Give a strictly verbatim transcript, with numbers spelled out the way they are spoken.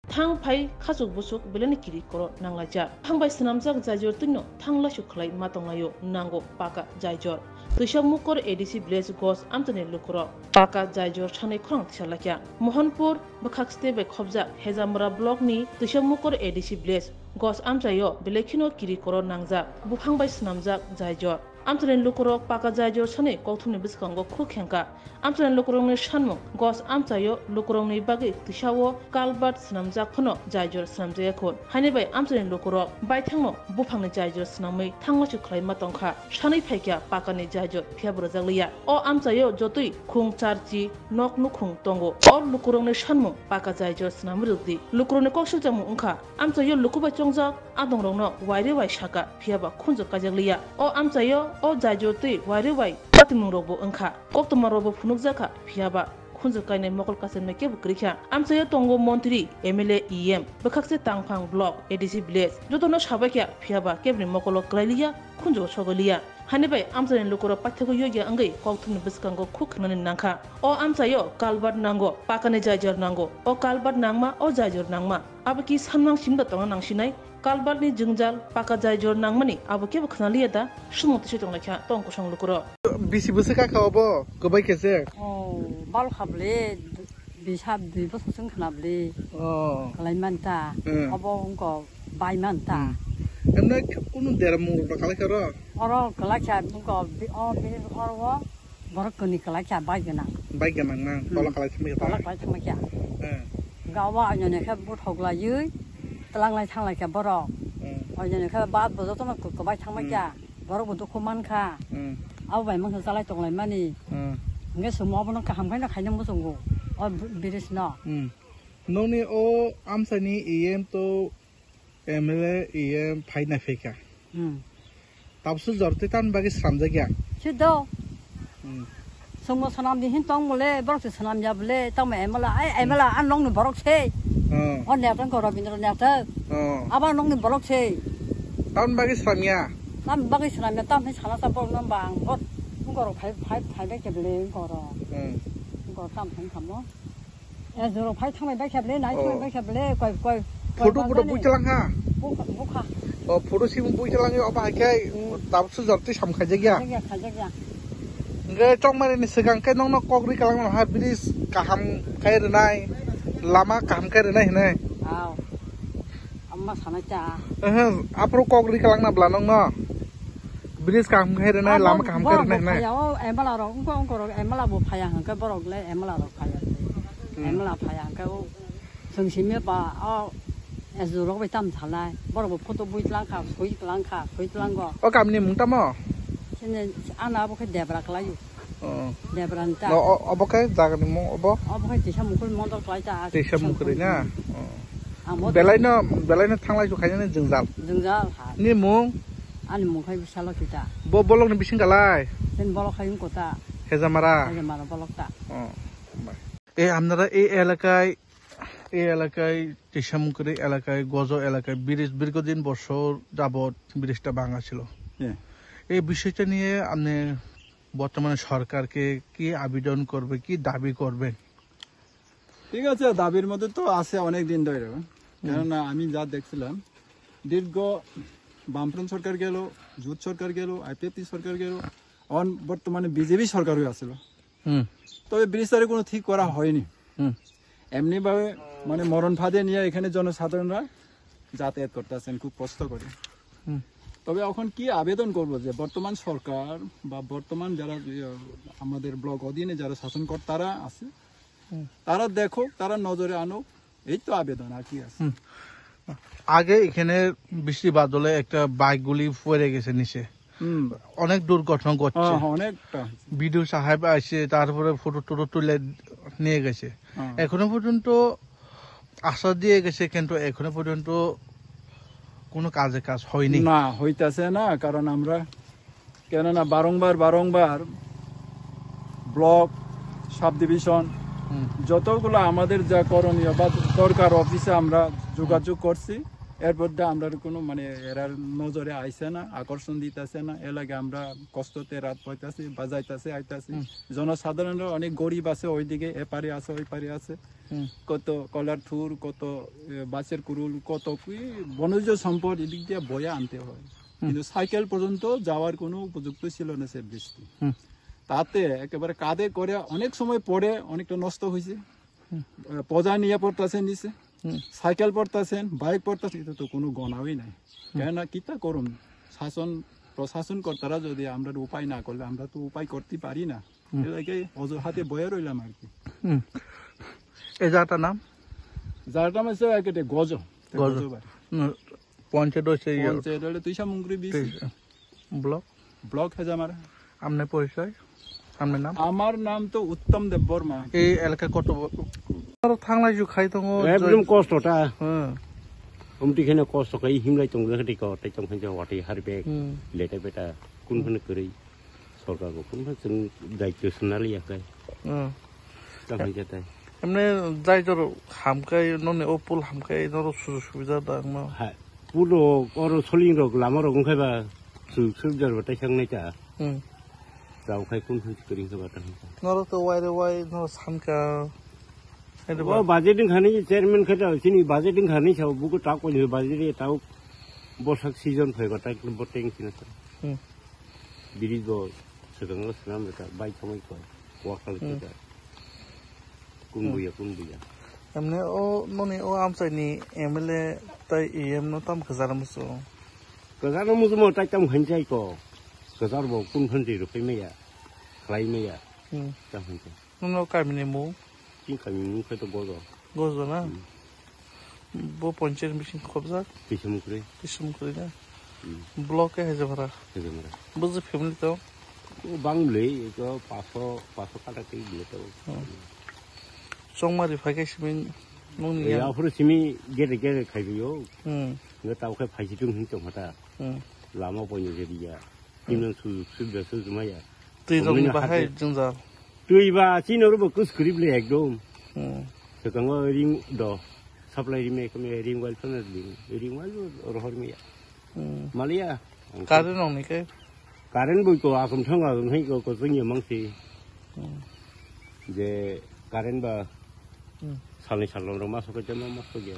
Thang phai khachuk buchuk belai ni kiri koro nanglaijak. Thang bai swnamjak jaijor twino thang laisu khlai ma tonglaio, nango paka jaijor. Twisa Mukor A D C village Gos amchaini lukurok paka jaijor sanwi khorang tisa laikha. Mohanpur bwkhakste bai khobjak Hejamura block ni Twisa Mukor A D C village Gos amchaio belai kheno kiri koro nangjak buphang bai swnamjak jaijor. Amchaini lukurok paka jaijor sanwi kokthumni bwskango khuk khengkha. Amchaini lukurokni sanmung, Gos amchaio lukurokni bagwi twisao culvert swnamjak phano jaijor swnamjakya khun. Haini bai amchaini lukurok baithangno buphangni jaijor swnamwi thanglachu khlaima tongkha. Sanwi phaikha pakani jaijor, phiyabo rwjakliya. O amchaio jotoi khung charchi nok nukhung tongo. O lukurokni sanmung paka jaijor swnamwi rwdi. Lukurokni kok silchakmung wngkha, amchaio luku bai chongjak adongrokno waire wai saka, phiyaba khunju kaijakliya. O amchaio o jaijor twi waire wai patimungrokbo wngkha. Koktwmarokbo phunukjakha, phiyaba khunju kainai mokol kachaimai kebo kwrwikha. Amchaio tongo montri, M L A, E M, bwkhakse Tangphang block, A D C village. Jotono sabaikha, phiyaba keboni mokolo kwlailiya, khunjugo sogoliya. Hani bai amchaini lukurok paithakgo yokya wngwi kokthumni bwskango khuk khengnani nangkha. O amchaio culvert nango, pakani jaijor nango. O culvert nangma, o jaijor nangma. Abo ki sanmang simda tongna nangsinai? Culvert ni jwngjal, paka jaijor nangmani abo kebo khwnaliya da? Sumung tisi tonglaikha tong kosong lukurok. Bisi bwswk kakha obo? Kwbai khe se? Oh, bal kha bwle, bisa dui bosor chwng khna bwle. Oh. Kalai man ta. Hmm. Obo wngko bai man ta. Hmm. Emne kunu dera mung rok kalai kha ro? Oro kalai kha wngko bi-, o bi-, oro o borok kwnwi kalai kha bai gwnang. Bai gwnang na? Hmm. Tola kalai thangma kha. Tola kalai thangma kha. Hmm. Gawa anyone khe buthok laiwi tlanglai thanglai kha borok. Hmm. Anyone khe ba bo jotono kwbai thangma kha. Hmm. Borok bo dukhu man kha. Hmm. Abo bai mangsa chalai tonglai mani. Hmm. Hwnkhe chwng obono kaham khe no khaina muchungo. O bridge no. Hmm. Nokni o amchaini E M to M L A, E M phai nai phaikha. Hmm. Tabsu jor twi tamni bagwi swnamjakya. Sido. Hmm. Chwngbo swnam di hin tong bole, borok se swnam ya bole, tamo M L A, ai, hmm, M L A, a nokni borok se. Hmm. O netak ko Rabindra netak. Hmm. Abo nokni borok se. Tamni bagwi swnamya. Tamni bagwi swnamya, tamni sana sa borok no bang, bot, borok phai, phai, phai bai khe bole, borok. Hmm. Borok tam phai kamo. E, joro phai thangbai bai khe bole, nai, oh, thangbai bai khe bole, koi, koi, koi photo, photo manjani. Bui talang ha? Bukha, bukha. O, photo si bui talang yo, obo hai khe, hmm, tabuk sujak twi sam khaijak ya? Khaijak ya, khaijak ya. Hwnkhe chokmani ni swkang khe nokno kok ri kalang ha, bridge kaham khai rwnai, lama kaham khai rwnai hinwi. Aw. Amma sanai cha. Ehe, aphuru kok ri kalang na bla nokno? Bridge kaham khai rwnai, lama kaham khai rwnai hinwi. Phaya o, M L A rok, wngkha wngkha rok, M L A bo phaya hwnkhe borok le M L A rok phaya. Hmm. M L A phaya hwnkhe o, chwng simi ba o, S D O rok bai tam salai. Borok bo photo bui tlang kha, soi tlang kha, soi tlang go. O kamini mung tamo? Sini ana abo khe Debra kwlai o. Oh. Debra ni ta. No, o-, obo khe jaga ni mung obo? Obo khe Tisa Mukuri mondol kwlai ta. Tisa Mukuri na? Oh. Ang bo belaino, belaino thanglai su khainani jwngjal. Jwngjal ha. Ni mung? Ani mung khai Bisalo Kita. Bo bolok ni bising kalai? Sen bolok khai wngko ta. Hejamara? Hejamara bolok ta. Oh. E, আপনারা এই এলাকায়, এই এলাকায়, টিশামুকুরি এলাকায়, গজ এলাকায় ব্রিজ দীর্ঘদিন বছর যাবত ব্রিজটা ভাঙা ছিল। হ্যাঁ। এই বিষয়টা নিয়ে আপনি বর্তমানে সরকারকে কি আবেদন করবে, কি দাবি করবেন? ঠিক আছে, দাবির মধ্যে তো আছে অনেক দিন ধরে। হুম। কেননা আমি যা দেখছিলাম, দীর্ঘ বামফ্রন্ট সরকার গেল, জোট সরকার গেল, আইপিএফটি সরকার গেল, অন-, বর্তমানে বিজেপি সরকার হয়ে আসছিল। হুম। তবে ব্রিজটারে কোনো ঠিক করা হয়নি। হুম। এমনিভাবে মানে মরণ ফাঁদে নিয়ে এখানে জনসাধারণরা যাতায়াত করতেছেন খুব কষ্ট করে। হুম। তবে এখন কি আবেদন করব যে বর্তমান সরকার বা বর্তমান যারা, ইয়ে, আমাদের ব্লক অধীনে যারা শাসনকর্তারা আছে, হুম। তারা দেখো, তারা নজরে আনো, এই তো আবেদন, আর কি আছে। হুম। আগে এখানে বৃষ্টি বাদলে একটা বাইক গুলি পড়ে গেছে নিচে। হুম। অনেক দুর্ঘটনা ঘটছে। হ্যাঁ, হ্যাঁ, অনেকটা। বিডিও সাহেব আসে, তারপরে ফটো টটো তুলে নিয়ে গেছে। হ্যাঁ। এখনো পর্যন্ত আশ্বাস দিয়ে গেছে, কিন্তু এখনো পর্যন্ত কোনো কাজে কাজ হয়নি। না, হইতাছে না, কারণ আমরা, কেননা বারংবার, বারংবার ব্লক, সাব ডিভিশন, হুম। যতগুলো আমাদের যা করণীয় বা সরকার অফিসে আমরা যোগাযোগ করছি, এর মধ্যে আমরা কোনো, মানে, এরার নজরে আইছে না, আকর্ষণ দিতেছে না। এর লাগে আমরা কষ্টতে রাত পাইতাছি, বাজাইতাছে, আইতাছি। হুম। জনসাধারণরা অনেক গরিব আছে, ওইদিকে এপারে আছে, ওই পারে আছে। হুম। কত কলার থুর, কত, এ, বাঁশের কুড়ুল, কত কি বনজ সম্পদ এদিক দিয়ে বয়ে আনতে হয়। হুম। কিন্তু সাইকেল পর্যন্ত যাওয়ার কোনো উপযুক্ত ছিল না সে বৃষ্টি। হুম। তাতে একেবারে কাঁধে করে অনেক সময় পড়ে অনেকটা নষ্ট হয়েছে। হুম। আহ, পজা নিয়ে পড়তেছে নিচে, হুম। সাইকেল পড়তেছেন, বাইক পড়তেছেন, এটা তো কোনো গণাই নাই। হুম। কেননা কিতা করুন, শাসন, প্রশাসন কর্তারা যদি আমরা উপায় না করলে আমরা তো উপায় করতে পারি না। হুম। এর লাগে অজুহাতে বয়ে রইলাম আর কি। হুম। এই জায়গাটার নাম? জায়গাটার নাম হচ্ছে একেবারে গজ। গজ। গজবাড়ি। হুম। পঞ্চায়েত হচ্ছে ইয়ে। পঞ্চায়েত হলে তুইশা মুংগ্রি বিসি। তুই-, ব্লক? ব্লক হেজামারা। আপনার পরিচয়? আপনার নাম? আমার নাম তো উত্তম দেব বর্মা। এই এলাকা কত ব-, আরো থাংলাইজু খাই tongo, একদম জয়- কষ্টটা। হ্যাঁ। Omti kheno kosto khai himlai tongo, khe tei ko, tei tong khe watwi harbek, Hmm. leta beta, kun Hmm. phano kwrwi. Sorkar bo kun phano chwng daityo swnaliya khai. Hmm. Tamo hwnkhe tai. Emne jai jor hamkai, noni o pul hamkai, noro sujuk subida da wngma? Ha, pulo oro soling rok, lama rok wngkhai ba, sujuk subida rok tai sangnai ta. Hmm. Tao khai kun phano kwrwi khe ba ta hwnkhe. Noro to waire wai, noro sanka. Ede O ba. Budget wngkha ni chairman khe ta, chini budget wngkha ni sao, buku tak ko ni budget ye tao borsak season phai ba tak bo teng sina sa. Hmm. Bridge bo swkang o swnam rwkha, bai thangwi koi, work khalai Hmm. kha. Kun Hmm. buya, kun buya. Emne o, noni o amchai ni M L A tai E M no tam kwcharo muchung? Kwcharo muchung mo tai tam khainchai ko. Kwchar bo kun phanti rwphai maya, khlai maya. Hmm. Tam khainchai. Nono kami ni mung? Chini kami mung khe to Gojo. Gojo na? Hmm. Bo ponchayat bising khobjak? Kisamukri. Kisamukri na? Hmm. Block e Hejamara? Hejamara. Buji family to? O bang le, eko paso, paso kata ke bile to. Hmm. Chongmari phai khe simi nung ni E, yang? Aphuru simi gere gere khai yo. Hmm. Nge tau khe phai si tung hin tong hata. Hmm. Lama poino je dia. Imang su, su, su, su maya. Twi rok ni bahai jwngjal. Twi ba chini oro bo kus kwrwi bwle ekdom. Hmm. Swkango ring do. Supply ring mai kome ring well phano ring. Ring well rohor maya. Hmm. Maliya. Current rok ni khe? Current boi ko asom thang asom thang ko ko chwngya mangsi. Hmm. Je current ba Hmm. Salni salom rok ma sokoi ma ma sokya.